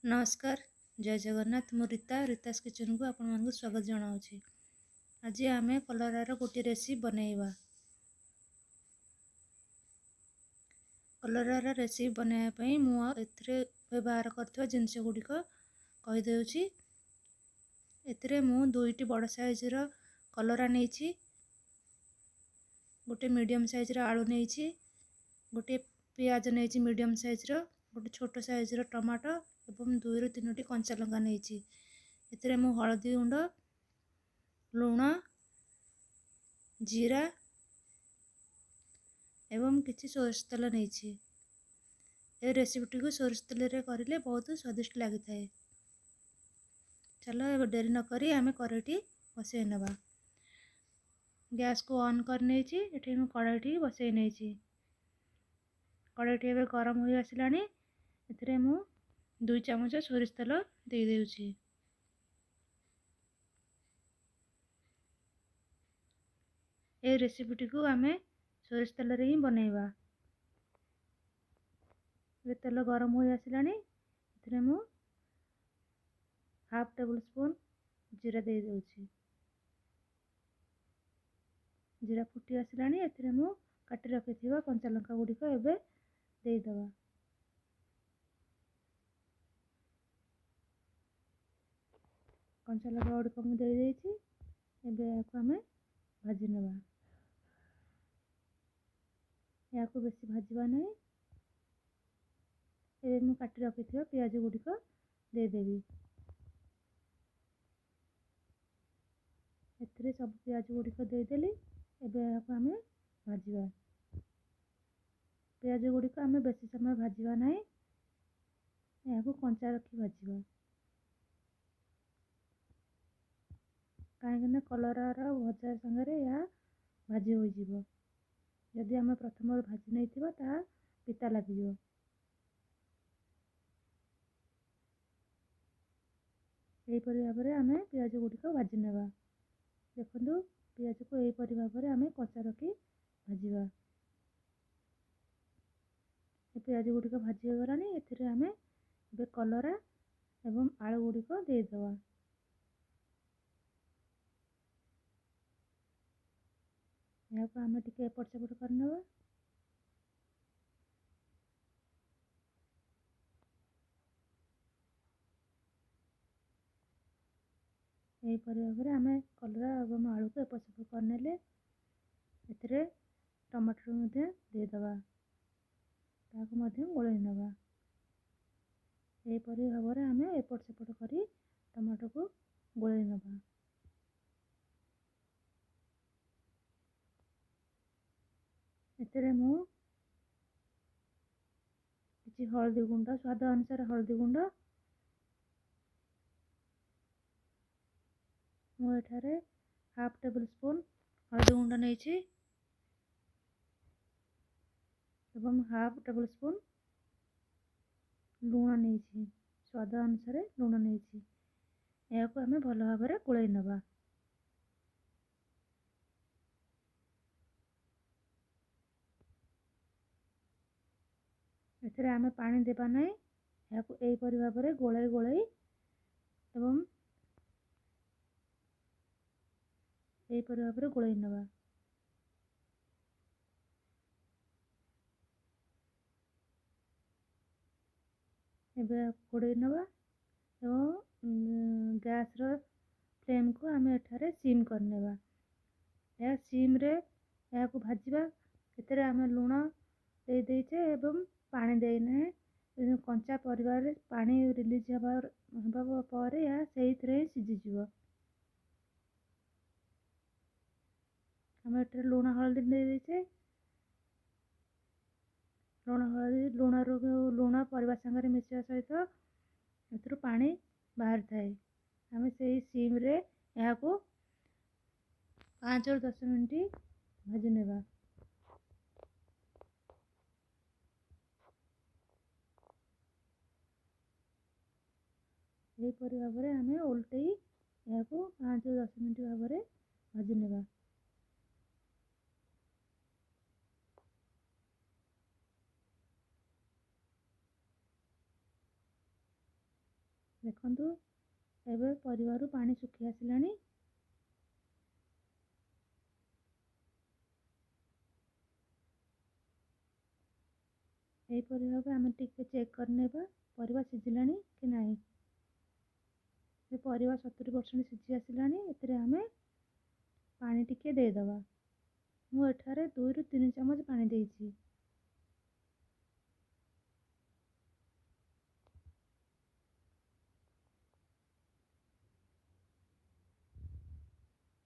ନମସ୍କାର, ଜୟ ଜଗନ୍ନାଥ। ମୁଁ ରୀତା, ରୀତାସ୍ କିଚେନ୍କୁ ଆପଣମାନଙ୍କୁ ସ୍ୱାଗତ ଜଣାଉଛି। ଆଜି ଆମେ କଲରାର ଗୋଟିଏ ରେସିପି ବନେଇବା। କଲରାର ରେସିପି ବନାଇବା ପାଇଁ ମୁଁ ଏଥିରେ ବ୍ୟବହାର କରୁଥିବା ଜିନିଷ ଗୁଡ଼ିକ କହିଦେଉଛି। ଏଥିରେ ମୁଁ ଦୁଇଟି ବଡ଼ ସାଇଜ୍ର କଲରା ନେଇଛି, ଗୋଟେ ମିଡ଼ିୟମ୍ ସାଇଜ୍ର ଆଳୁ ନେଇଛି, ଗୋଟିଏ ପିଆଜ ନେଇଛି ମିଡ଼ିୟମ୍ ସାଇଜ୍ର, ଗୋଟେ ଛୋଟ ସାଇଜ୍ର ଟମାଟୋ ଏବଂ 2ରୁ 3ଟି କଞ୍ଚା ଲଙ୍କା ନେଇଛି। ଏଥିରେ ମୁଁ ହଳଦୀ ଗୁଣ୍ଡ, ଲୁଣ, ଜିରା ଏବଂ କିଛି ସୋରିଷ ତେଲ ନେଇଛି। ଏ ରେସିପିଟିକୁ ସୋରିଷ ତେଲରେ କରିଲେ ବହୁତ ସ୍ୱାଦିଷ୍ଟ ଲାଗିଥାଏ। ଚାଲ, ଏବେ ଡେରି ନକରି ଆମେ କଡ଼େଇଟି ବସାଇ ନେବା। ଗ୍ୟାସ୍କୁ ଅନ୍ କରିନେଇଛି। ଏଠି ମୁଁ କଡ଼େଇଟି ବସାଇ ନେଇଛି। କଡ଼େଇଟି ଏବେ ଗରମ ହୋଇ ଆସିଲାଣି। ଏଥିରେ ମୁଁ 2 ଚାମଚ ସୋରିଷ ତେଲ ଦେଇଦେଉଛି। ଏ ରେସିପିଟିକୁ ଆମେ ସୋରିଷ ତେଲରେ ହିଁ ବନେଇବା। ଏବେ ତେଲ ଗରମ ହୋଇ ଆସିଲାଣି। ଏଥିରେ ମୁଁ ହାଫ୍ ଟେବୁଲ୍ ସ୍ପୁନ୍ ଜିରା ଦେଇଦେଉଛି। ଜିରା ଫୁଟି ଆସିଲାଣି। ଏଥିରେ ମୁଁ କାଟି ରଖିଥିବା କଞ୍ଚା ଲଙ୍କା ଗୁଡ଼ିକ ଏବେ ଦେଇଦେବା। କଞ୍ଚା ଲଙ୍କା ଗୁଡ଼ିକ ମୁଁ ଦେଇଦେଇଛି। ଏବେ ଏହାକୁ ଆମେ ଭାଜି ନେବା। ଏହାକୁ ବେଶୀ ଭାଜିବା ନାହିଁ। ଏବେ ମୁଁ କାଟି ରଖିଥିବା ପିଆଜ ଗୁଡ଼ିକ ଦେଇଦେବି। ଏଥିରେ ସବୁ ପିଆଜ ଗୁଡ଼ିକ ଦେଇଦେଲି। ଏବେ ଏହାକୁ ଆମେ ଭାଜିବା। ପିଆଜ ଗୁଡ଼ିକ ଆମେ ବେଶୀ ସମୟ ଭାଜିବା ନାହିଁ, ଏହାକୁ କଞ୍ଚା ରଖି ଭାଜିବା, କାହିଁକିନା କଲରାର ଭଜା ସାଙ୍ଗରେ ଏହା ଭାଜି ହୋଇଯିବ। ଯଦି ଆମେ ପ୍ରଥମରୁ ଭାଜି ନେଇଥିବା, ତାହା ପିତା ଲାଗିଯିବ। ଏହିପରି ଭାବରେ ଆମେ ପିଆଜ ଗୁଡ଼ିକ ଭାଜି ନେବା। ଦେଖନ୍ତୁ, ପିଆଜକୁ ଏହିପରି ଭାବରେ ଆମେ କଞ୍ଚା ରଖି ଭାଜିବା। ଏ ପିଆଜ ଗୁଡ଼ିକ ଭାଜି ହୋଇଗଲାଣି। ଏଥିରେ ଆମେ ଏବେ କଲରା ଏବଂ ଆଳୁ ଗୁଡ଼ିକ ଦେଇଦେବା। ଏହାକୁ ଆମେ ଟିକେ ଏପଟ ସେପଟ କରିନେବା। ଏହିପରି ଭାବରେ ଆମେ କଲରା ଏବଂ ଆଳୁକୁ ଏପଟ ସେପଟ କରିନେଲେ। ଏଥିରେ ଟମାଟର ମଧ୍ୟ ଦେଇଦେବା, ତାହାକୁ ମଧ୍ୟ ଗୋଳେଇ ନେବା। ଏହିପରି ଭାବରେ ଆମେ ଏପଟ ସେପଟ କରି ଟମାଟୋକୁ ଗୋଳେଇ ନେବା। ଏଥିରେ ମୁଁ କିଛି ହଳଦୀ ଗୁଣ୍ଡ, ସ୍ୱାଦ ଅନୁସାରେ ହଳଦୀ ଗୁଣ୍ଡ, ମୁଁ ଏଠାରେ ହାଫ୍ ଟେବୁଲ୍ ସ୍ପୁନ୍ ହଳଦୀ ଗୁଣ୍ଡ ନେଇଛି ଏବଂ ହାଫ୍ ଟେବୁଲ୍ ସ୍ପୁନ୍ ଲୁଣ ନେଇଛି, ସ୍ୱାଦ ଅନୁସାରେ ଲୁଣ ନେଇଛି। ଏହାକୁ ଆମେ ଭଲ ଭାବରେ ଗୋଳେଇ ନେବା। ଏଥିରେ ଆମେ ପାଣି ଦେବା ନାହିଁ। ଏହାକୁ ଏହିପରି ଭାବରେ ଗୋଳେଇ ଗୋଳେଇ ଏବଂ ଏହିପରି ଭାବରେ ଗୋଳେଇ ନେବା। ଏବେ ଘୋଡ଼େଇ ନେବା ଏବଂ ଗ୍ୟାସ୍ର ଫ୍ଲେମ୍କୁ ଆମେ ଏଠାରେ ସିମ୍ କରିନେବା। ଏହା ସିମ୍ରେ ଏହାକୁ ଭାଜିବା। ଏଥିରେ ଆମେ ଲୁଣ ଦେଇ ଦେଇଛେ ଏବଂ ପାଣି ଦେଇନାହେଁ। କଞ୍ଚା ପରିବାରେ ପାଣି ରିଲିଜ୍ ହେବା ପରେ ଏହା ସେଇଥିରେ ହିଁ ସିଝିଯିବ। ଆମେ ଏଠାରେ ଲୁଣ ହଳଦୀ ଦେଇ ଦେଇଛେ। ଲୁଣ ହଳଦୀ, ଲୁଣରୁ ଲୁଣ ପରିବା ସାଙ୍ଗରେ ମିଶିବା ସହିତ ଏଥିରୁ ପାଣି ବାହାରିଥାଏ। ଆମେ ସେଇ ସିମ୍ରେ ଏହାକୁ 5ରୁ 10 ମିନିଟ୍ ଭାଜି ନେବା। ଏହିପରି ଭାବରେ ଆମେ ଓଲଟେଇ ଏହାକୁ 5ରୁ 10 ମିନିଟ୍ ଭାବରେ ଭାଜି ନେବା। ଦେଖନ୍ତୁ, ଏବେ ପରିବାରୁ ପାଣି ଶୁଖି ଆସିଲାଣି। ଏହିପରି ଭାବେ ଆମେ ଟିକେ ଚେକ୍ କରିନେବା ପରିବା ସିଝିଲାଣି କି ନାହିଁ। ଏ ପରିବା 70% ସିଝି ଆସିଲାଣି। ଏଥିରେ ଆମେ ପାଣି ଟିକେ ଦେଇଦେବା। ମୁଁ ଏଠାରେ 2ରୁ 3 ଚାମଚ ପାଣି ଦେଇଛି।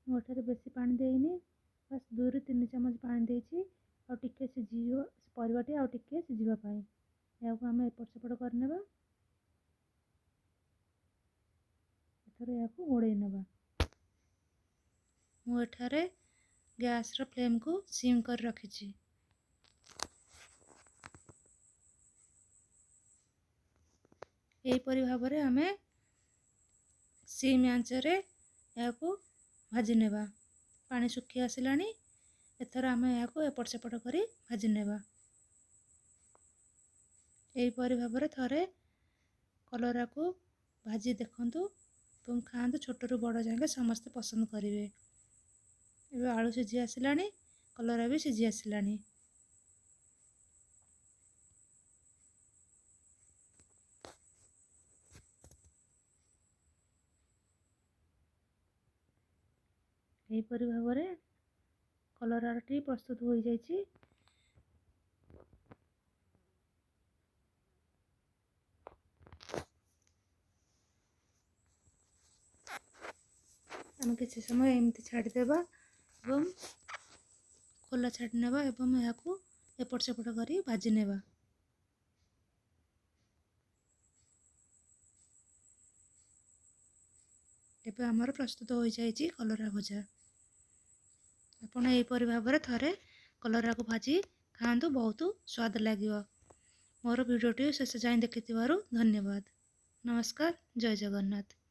ମୁଁ ଏଠାରେ ବେଶୀ ପାଣି ଦେଇନି, ବାସ୍ 2ରୁ 3 ଚାମଚ ପାଣି ଦେଇଛି, ଆଉ ଟିକେ ସିଝିଯିବ ପରିବାଟି, ଆଉ ଟିକେ ସିଝିବା ପାଇଁ। ଏହାକୁ ଆମେ ଏପଟ ସେପଟ କରିନେବା। ଏଥର ଏହାକୁ ଘୋଡ଼େଇ ନେବା। ମୁଁ ଏଠାରେ ଗ୍ୟାସ୍ର ଫ୍ଲେମ୍କୁ ସିମ୍ କରି ରଖିଛି। ଏହିପରି ଭାବରେ ଆମେ ସିମ୍ ଆଞ୍ଚରେ ଏହାକୁ ଭାଜି ନେବା। ପାଣି ଶୁଖି ଆସିଲାଣି। ଏଥର ଆମେ ଏହାକୁ ଏପଟ ସେପଟ କରି ଭାଜି ନେବା। ଏହିପରି ଭାବରେ ଥରେ କଲରାକୁ ଭାଜି ଦେଖନ୍ତୁ ଏବଂ ଖାଆନ୍ତୁ, ଛୋଟରୁ ବଡ଼ ଯାଏଁ ସମସ୍ତେ ପସନ୍ଦ କରିବେ। ଏବେ ଆଳୁ ସିଝି ଆସିଲାଣି, କଲରା ବି ସିଝି ଆସିଲାଣି। ଏହିପରି ଭାବରେ କଲରାଟି ପ୍ରସ୍ତୁତ ହୋଇଯାଇଛି। ଆମେ କିଛି ସମୟ ଏମିତି ଛାଡ଼ିଦେବା ଏବଂ ଖୋଲା ଛାଡ଼ି ନେବା ଏବଂ ଏହାକୁ ଏପଟ ସେପଟ କରି ଭାଜି ନେବା। ଏବେ ଆମର ପ୍ରସ୍ତୁତ ହୋଇଯାଇଛି କଲରା ଭଜା। ଆପଣ ଏହିପରି ଭାବରେ ଥରେ କଲରାକୁ ଭାଜି ଖାଆନ୍ତୁ, ବହୁତ ସ୍ୱାଦ ଲାଗିବ। ମୋର ଭିଡ଼ିଓଟି ଶେଷ ଯାଏଁ ଦେଖିଥିବାରୁ ଧନ୍ୟବାଦ। ନମସ୍କାର, ଜୟ ଜଗନ୍ନାଥ।